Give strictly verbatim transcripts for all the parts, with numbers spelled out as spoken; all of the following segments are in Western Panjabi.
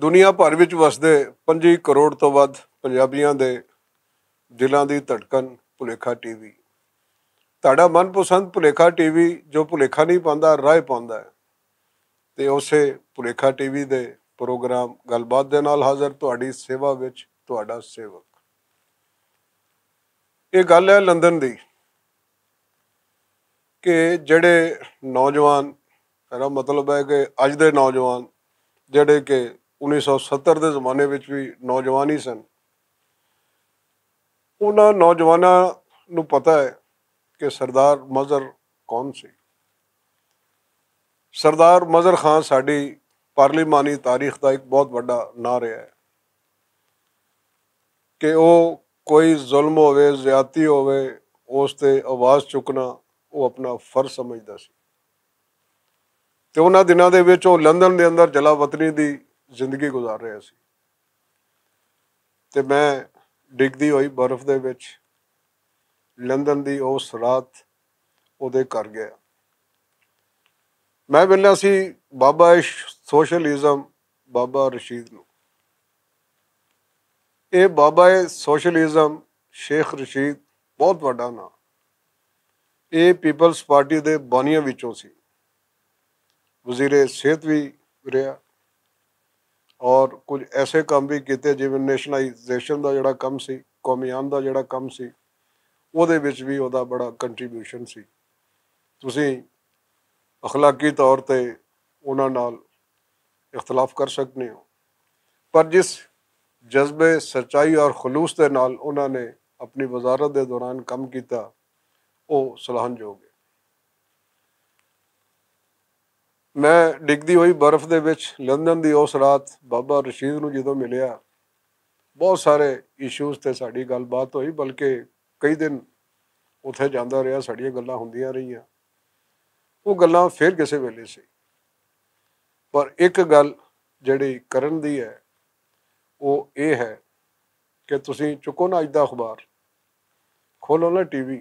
دنیا بھر وچ وسدے پنجی کروڑ توں ودھ پنجابیاں دے دلاں دی دھڑکن بھلیکھا ٹی وی۔ تہاڈا من پسند بھلیکھا ٹی وی، جو بھلیکھا نہیں پاندا، راہ پاندا ہے۔ تے اسے بھلیکھا ٹی وی دے پروگرام گل بات دے نال حاضر تہاڈی سیوا وچ تہاڈا سیوک۔ یہ گل ہے لندن دی کہ جڑے نوجوان، میرا مطلب ہے کہ اج دے نوجوان، جڑے کہ انیس سو ستر دے زمانے وچ بھی نوجوان ہی سن، انہاں نوجواناں نوں پتہ ہے کہ سردار مظہر کون سی۔ سردار مظہر خان ساڈی پارلیمانی تاریخ دا ایک بہت وڈا ناں رہیا ہے کہ او کوئی ظلم ہووے، زیادتی ہووے، اس تے آواز چکنا او اپنا فرض سمجھدا سی۔ تے انہاں دناں دے وچ او لندن دے اندر جلا وطنی دی زندگی گزار رہیا سی۔ تے میں ڈگدی ہوئی برف دے وچ لندن دی اس رات اودے گھر گیا۔ میں ملنا سی بابا سوشلزم، بابا رشید نو۔ اے بابا سوشلزم، شیخ رشید، بہت وڈا ناں۔ اے پیپلز پارٹی دے بانیاں وچوں سی، وزیر صحت بھی رہیا اور کچھ ایسے کم بھی کیتے جویں نیشنلائزیشن دا جڑا کم سی، قومیان دا جڑا کم سی، اودے وچ بھی اودا بڑا کنٹریبیوشن سی۔ تسی اخلاقی طور تے انہاں نال اختلاف کر سکنے ہو، پر جس جذبے، سچائی اور خلوص دے نال انہاں نے اپنی وزارت دے دوران کم کیتا، او سلاحن جوگ ہے۔ میں ڈگدی ہوئی برف دے وچ لندن دی اس رات بابا رشید نوں جدوں ملیا، بہت سارے ایشوز تے ساڈی گل بات ہوئی، بلکہ کئی دن اتھے جاندا رہیا، ساڈیاں گلاں ہوندیاں رہیاں۔ وہ گلاں پھر کسے ویلے سی، پر ایک گل جڑی کرن دی ہے، وہ یہ ہے کہ تسی چکو نا اج دا اخبار، کھولو نا ٹی وی،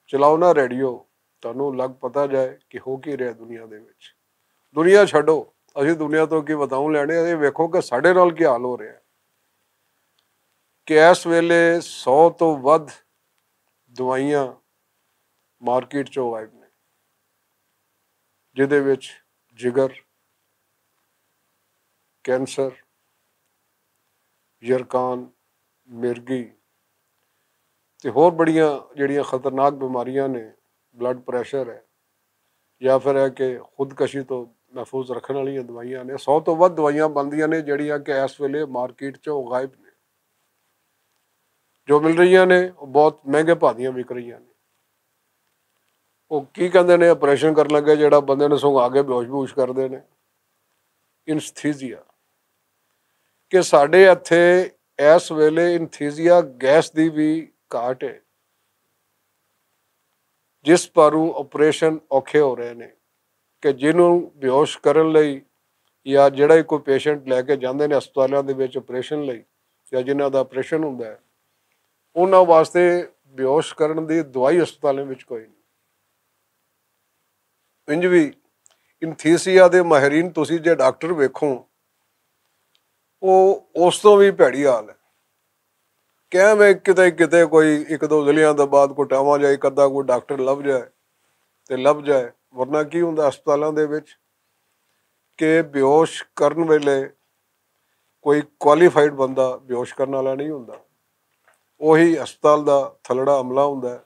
چلاؤ نا ریڈیو، تانوں لگ پتا جائے کہ ہو کی رہا دنیا دے وچ۔ دنیا چھڈو، اسی دنیا تو کی بتاؤں لینے، یہ ویکھو کہ ساڈے نال کی حال ہو رہا ہے کہ اس ویلے سو تو ودھ دوائیاں مارکیٹ چوں غائب نے، جدے وچ جگر، کینسر، یرکان، مرگی تے ہور بڑیاں جڑیاں خطرناک بیماریاں نے، بلڈ پریشر ہے یا پھر ہے کہ خودکشی تو محفوظ رکھن والیاں دوائیاں نے، سو تو ودھ دوائیاں بندیاں نے جڑیاں کہ اس ویلے مارکیٹ چوں غائب نے۔ جو مل رہیاں نے، وہ بہت مہنگے بھاء دیاں وک رہیاں نے۔ وہ کی کہندے نے، آپریشن کرن لگے جڑا بندے نے سنگھا کے بے ہوش بوش کر دے نے۔ انستھیزیا، کہ ساڈے اتھے اس ویلے انتھیزیا گیس دی بھی گھاٹ ہے، جس پاروں آپریشن اوکھے ہو رہے نے، کہ جنہوں بیہوش کرن لئی یا جڑا ہی کوئی پیشنٹ لے کے جاندے نے ہسپتالاں دے وچ آپریشن لئی یا جنہاں دا آپریشن ہوندا ہے، انہاں واسطے بیہوش کرن دی دوائی ہسپتالیں وچ کوئی نہیں۔ انج وی انتھیسیا دے ماہرین، تسی جے ڈاکٹر ویکھو، او اس توں وی بھیڑی حال ہے۔ کہہ میں کتے کتے کوئی اک دو ضلعیاں دے بعد کوئی ٹاواں جائے، اک ادھا کوئی ڈاکٹر لب جائے تے لب جائے، ورنہ کی ہوندا ہسپتالاں دے وچ کہ بیہوش کرن ویلے کوئی کوالیفائیڈ بندہ بیہوش کرن والا نہیں ہوندا۔ اوہی ہسپتال دا تھلڑا عملہ ہوندا ہے،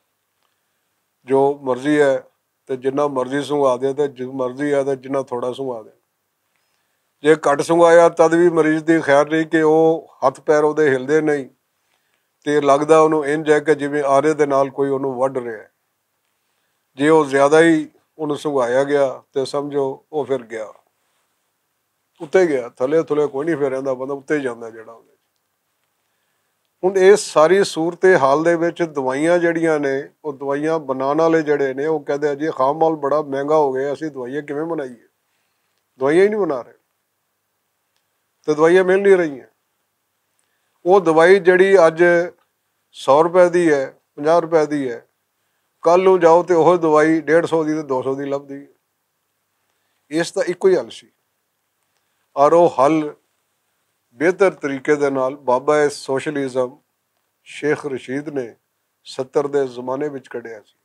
جو مرضی ہے تے جنہ مرضی سوں آ دے تے جو مرضی ہے تے جنہ تھوڑا سوں آ دے۔ جے گھٹ سوں آیا تد وی مریض دی خیر نہیں کہ او ہتھ پیر اودے ہلدے نہیں، تے لگدا اونوں انج ہے کہ جویں آرے دے نال کوئی اونوں وڈ رہیا ہے۔ جے او زیادہ ہی اونوں سوں آیا گیا تے سمجھو او پھر گیا، اتے گیا، تھلے تھلے کوئی نہیں پھر رہندا، بندہ اتے ہی جاندا جڑا اودے۔ ہن اے ساری صورت حال دے وچ دوائیاں جڑیاں نے، او دوائیاں بنان والے جڑے نے، او کہندے آ جی خام مال بڑا مہنگا ہو گیا، اسی دوائیاں کیویں بنائیے؟ دوائیاں ہی نہیں بنا رہے، تے دوائیاں مل نہیں رہیاں۔ او دوائی جڑی اج سو روپے دی ہے، پنجاہ روپے دی ہے، کل نوں جاؤ تے او دوائی ڈیڑھ سو دی تے دو سو دی لبدی ہے۔ اس دا اکو ہی حل سی، اور او حل بہتر طریقے دے نال بابا سوشلزم شیخ رشید نے ستر دے زمانے وچ کڈیا سی۔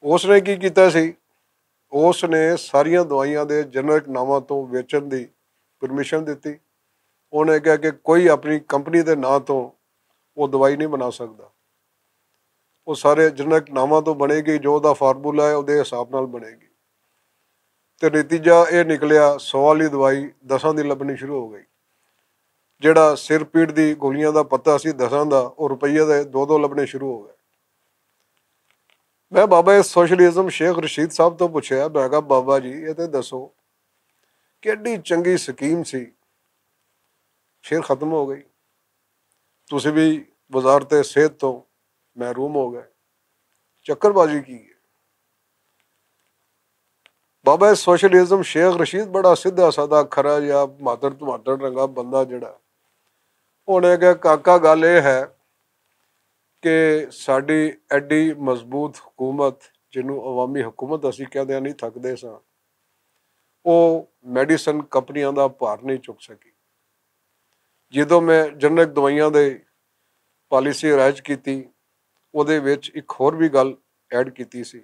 اس نے کی کیتا سی؟ اس نے ساریاں دوائیاں دے جنرک ناواں توں ویچن دی پرمیشن دتی۔ انہاں نے کہا کہ کوئی اپنی کمپنی دے ناں توں وہ دوائی نہیں بنا سکدا۔ وہ سارے جنرک ناواں توں بنے گی، جو دا فارمولا ہے وہ دے حساب نال بنے گی۔ تے نتیجہ یہ نکلیا، سو والی دوائی دساں دی لبنی شروع ہو گئی۔ جڑا سر پیڑ دی گولیاں دا پتہ سی دساں دا، وہ روپیے دے دو دو لبنے شروع ہو گئے۔ میں بابا سوشلزم شیخ رشید صاحب تو پوچھیا، میں کہا، بابا جی، یہ تے دسو کہ ایڈی چنگی سکیم سی، پھر ختم ہو گئی، تسی بھی وزارت صحت تو محروم ہو گئے، چکر بازی کی ہے؟ بابا سوشلزم شیخ رشید بڑا سیدھا سادہ کھرا یا ماتر تماتر رنگا بندہ جڑا، انہیں کہا، کاکا، گل یہ ہے کہ ساڈی ایڈی مضبوط حکومت، جنوں عوامی حکومت اسی کہدے نہیں تھکدے ساں، او میڈیسن کمپنیاں دا بھار نہیں چک سکی۔ جدوں میں جنرک دوائیاں دے پالیسی رائج کیتی، اودے وچ اک ہور وی گل ایڈ کیتی سی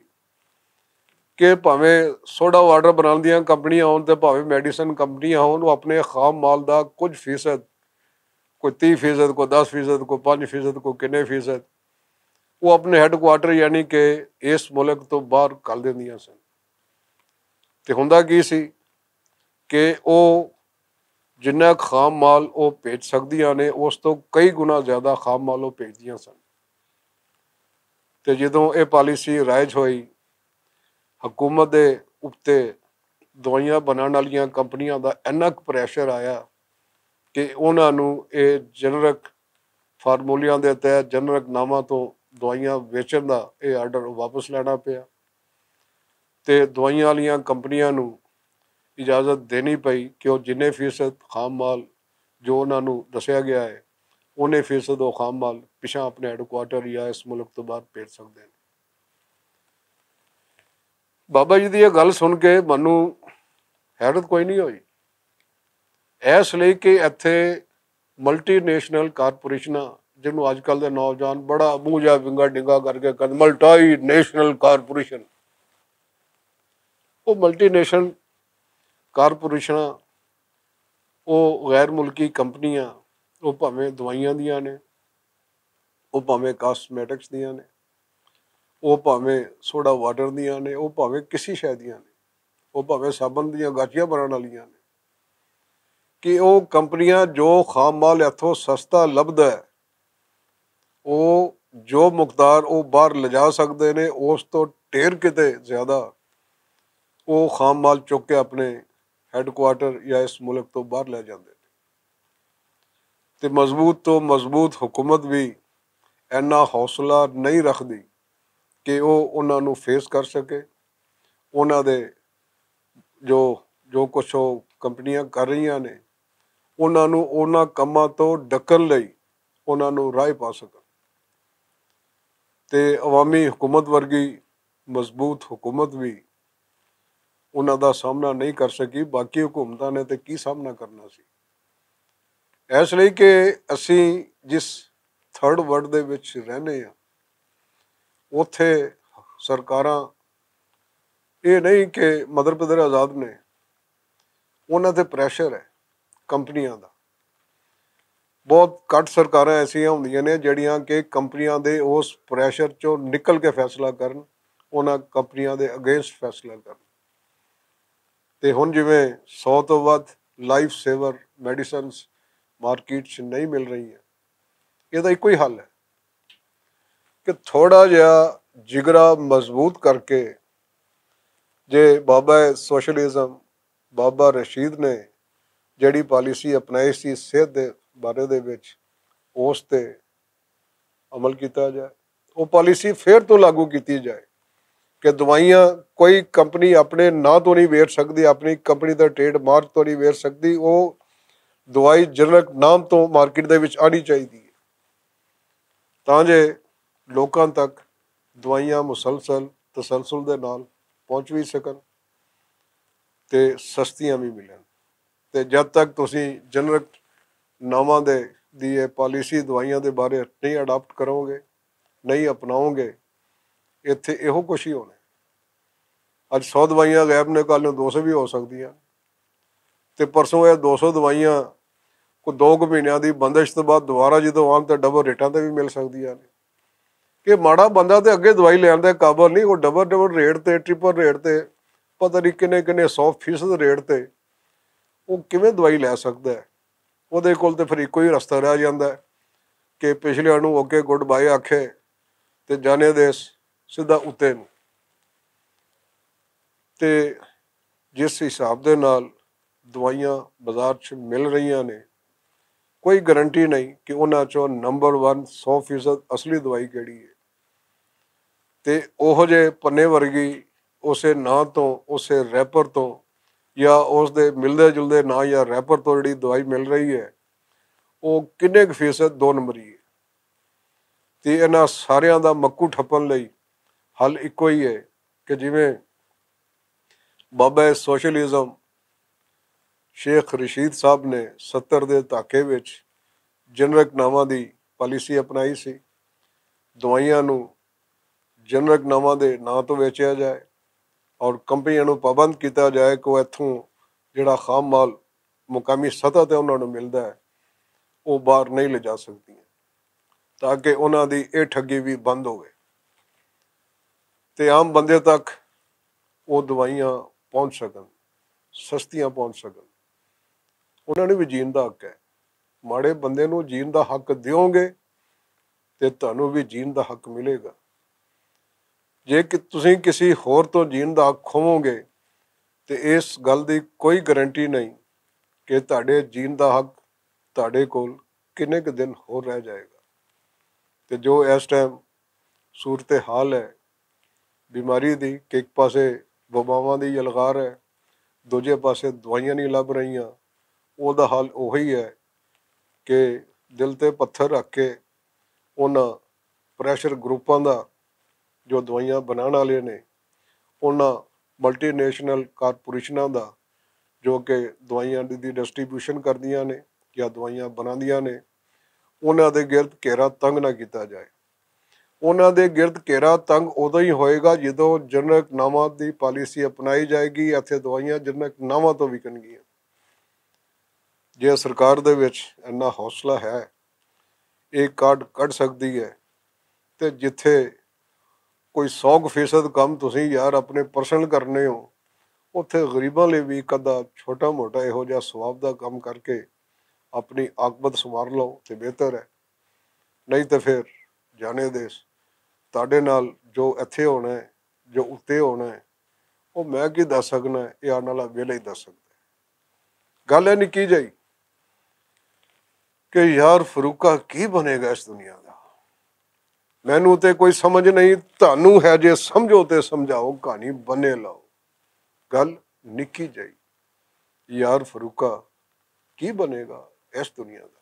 کہ بھاویں سوڈا واٹر بنان دیاں کمپنیاں ہون تے بھاویں میڈیسن کمپنیاں ہون، او اپنے خام مال دا کچھ فیصد، کوئی تیس فیصد، کوئی دس فیصد، کوئی پنج فیصد، کوئی کنے فیصد، او اپنے ہیڈ کوارٹر یعنی کہ اس ملک تو باہر کر دیندیاں سن۔ تے ہوندا کی سی کہ او جنہ خام مال او بھیج سکدیاں نے، اس تو کئی گنا زیادہ خام مال او بھیجدیاں سن۔ تے جدوں اے پالیسی رائج ہوئی، حکومت دے اُتے دوائیاں بنان والیاں کمپنیاں دا اینک پریشر آیا کہ انہاں نوں اے جنرک فارمولیاں دے تحت جنرک ناماں توں دوائیاں ویچن دا اے آرڈر واپس لینا پیا۔ تے دوائیاں والیاں کمپنیاں نوں اجازت دینی پئی کہ او جنہیں فیصد خام مال جو انہاں نوں دسیا گیا ہے، انہیں فیصد او خام مال پچھاں اپنے ہیڈ کوارٹر یا اس ملک توں باہر بھیج سکدے نے۔ بابا جی دی یہ گل سن کے مینوں حیرت کوئی نہیں ہوئی، ایس لئی کہ ایتھے ملٹی نیشنل کارپوریشناں، جنوں اج کل دے نوجوان بڑا منہ جا ونگا ڈنگا کر کے کہندے ملٹی نیشنل کارپوریشن، وہ ملٹی نیشنل کارپوریشناں، وہ غیر ملکی کمپنیاں، وہ بھاویں دوائیاں دیاں نے، وہ بھاویں کاسمیٹکس دیاں نے، وہ بھاویں سوڈا واٹر دیاں نے، وہ بھاویں کسی شے دیاں نے، وہ بھاویں صابن دیاں گاچیاں بنان والیاں نے، کہ وہ کمپنیاں جو خام مال اتھوں سستا لبدا ہے، وہ جو مقدار وہ باہر لجا سکدے نے، اس تو ٹیر کتے زیادہ وہ خام مال چک کے اپنے ہیڈ کوارٹر یا اس ملک تو باہر لے جاندے نے۔ تے مضبوط تو مضبوط حکومت بھی اینا حوصلہ نہیں رکھدی کہ وہ انہاں نوں فیس کر سکے۔ انہاں دے جو جو کچھ وہ کمپنیاں کر رہیاں نے، انہاں نوں انہاں کماں تو ڈکن لئی انہاں نوں راہ پا سکن۔ تے عوامی حکومت ورگی مضبوط حکومت بھی انہاں دا سامنا نہیں کر سکی، باقی حکومتاں نے تے کی سامنا کرنا سی؟ اس لئی کہ اسی جس تھرڈ ورلڈ دے وچ رہنے ہاں، اوتھے سرکاراں یہ نہیں کہ مدر پدر آزاد نے، انہاں تے پریشر ہے کمپنیاں دا۔ بہت گھٹ سرکاراں ایسیاں ہوندیاں نے جڑیاں کہ کمپنیاں دے اس پریشر چوں نکل کے فیصلہ کرن، انہاں کمپنیاں دے اگینسٹ فیصلہ کرن۔ تے ہن جویں سو تو ودھ لائف سیور میڈیسنز مارکیٹ چ نہیں مل رہی ہیں، یہ دا کوئی حل ہے کہ تھوڑا جہا جگرا مضبوط کر کے جے بابا سوشلزم، بابا رشید نے جڑی پالیسی اپنائی سی صحت دے بارے دے وچ، اس تے عمل کیتا جائے، وہ پالیسی پھر تو لاگو کیتی جائے کہ دوائیاں کوئی کمپنی اپنے ناں تو نہیں ویچ سکدی، اپنی کمپنی دا ٹریڈ مارک تو نہیں ویچ سکدی، وہ دوائی جنرک نام تو مارکیٹ دے وچ آنی چاہیے، تاں جے لوکاں تک دوائیاں مسلسل تسلسل دے نال پہنچ وی سکن تے سستیاں وی ملن۔ تے جد تک تسی جنرک ناماں دے دی اے پالیسی دوائیاں دے بارے نہیں اڈاپٹ کرو گے، نہیں اپناؤ گے، اتھے ایہو کچھ ہی ہونا ہے۔ اج سو دوائیاں غیب نے، کل نوں دو سو بھی ہو سکدیاں۔ تے پرسوں اے دو سو دوائیاں کو دو کمینیاں دی بندش توں بعد دوبارہ جدوں آن تے ڈبل ریٹاں تے بھی مل سکدیاں نے۔ کہ ماڑا بندہ تے اگے دوائی لین دے قابل نہیں، وہ ڈبل ڈبل ریٹ تے، ٹرپل ریٹ تے، پتہ نہیں کنے کنے سو فیصد ریٹ تے وہ کیویں دوائی لے سکدا ہے؟ اوہدے کول تے فیر اکو ہی رستہ رہ جاندا ہے کہ پچھلیاں نوں اوکے گڈ بائے آکھے تے جانے دے سدھا اتے نوں۔ تے جس حساب دے نال دوائیاں بازار چ مل رہیاں نے، کوئی گارنٹی نہیں کہ انہاں چوں نمبر ون سو فیصد اصلی دوائی کیڑی ہے۔ تے اوہو جے پنے ورگی اسے ناں توں، اسے ریپر توں، یا اس دے ملدے جلدے ناں یا ریپر توں جڑی دوائی مل رہی ہے، او کنے کفیصد دو نمبری ہے۔ تے انہاں ساریاں دا مکو ٹھپن لئی حل اکو ہی ہے کہ جویں بابا سوشلزم شیخ رشید صاحب نے ستر دے تاکے وچ جنرک ناواں دی پالیسی اپنائی سی، دوائیاں نوں جنرک ناواں دے ناں توں ویچیا جائے اور کمپنیاں نوں پابند کیتا جائے کہ ایتھوں جڑا خام مال مقامی سطح تے انہاں نوں ملدا ہے، او باہر نہیں لے جا سکدیاں، تاکہ انہاں دی اے ٹھگی وی بند ہووے تے عام بندے تک او دوائیاں پہنچ سکن، سستیاں پہنچ سکن۔ انہاں نوں وی جین دا حق ہے۔ ماڑے بندے نوں جین دا حق دیو گے تے تہانوں وی جین دا حق ملے گا۔ جے کہ تسی کسی ہور توں جین دا حق کھوو گے تے اس گل دی کوئی گارنٹی نہیں کہ تہاڈے جین دا حق تہاڈے کول کنے ک دن ہور رہ جائے گا۔ تے جو اس ٹائم صورتحال ہے بیماری دی کہ اک پاسے وباواں دی یلغار ہے، دوجے پاسے دوائیاں نہیں لب رہیاں، او دا حال اوہی ہے کہ دل تے پتھر رکھ کے انہاں پریشر گروپاں دا جو دوائیاں بنان والے نے، انہاں ملٹی نیشنل کارپوریشناں دا جو کہ دوائیاں دی ڈسٹریبیوشن کردیاں نے یا دوائیاں بناندیاں نے، انہاں دے گرد گھیرا تنگ نہ کیتا جائے۔ انہاں دے گرد گھیرا تنگ ادوں ہی ہوئے گا جدوں جنرک ناواں دی پالیسی اپنائی جائے گی، ایتھے دوائیاں جنرک ناواں توں وکن گیاں۔ جے سرکار دے وچ اینا حوصلہ ہے، ایک کارڈ کڈ سکدی ہے، تے جتھے کوئی سو فیصد کم تسی یار اپنے پرسنل کرنے ہو، اتھے غریباں لئی وی کدا چھوٹا موٹا ایہو جہا ثواب دا کم کر کے اپنی عاقبت سنوار لو تے بہتر ہے۔ نہیں تے پھر جانے دیس، تہاڈے نال جو ایتھے ہونا ہے، جو اتے ہونا ہے، او میں کی دس سکنا ہے، اے آن والا ویلا ہی دس سکدا ہے۔ گل ہے نکی جائی کہ یار فروقہ کی بنے گا اس دنیا دا؟ مینوں تے کوئی سمجھ نہیں، تہانوں ہے جے سمجھو تے سمجھاؤ، کہانی بنے لاؤ۔ گل نکی جائی، یار فروقہ کی بنے گا اس دنیا دا؟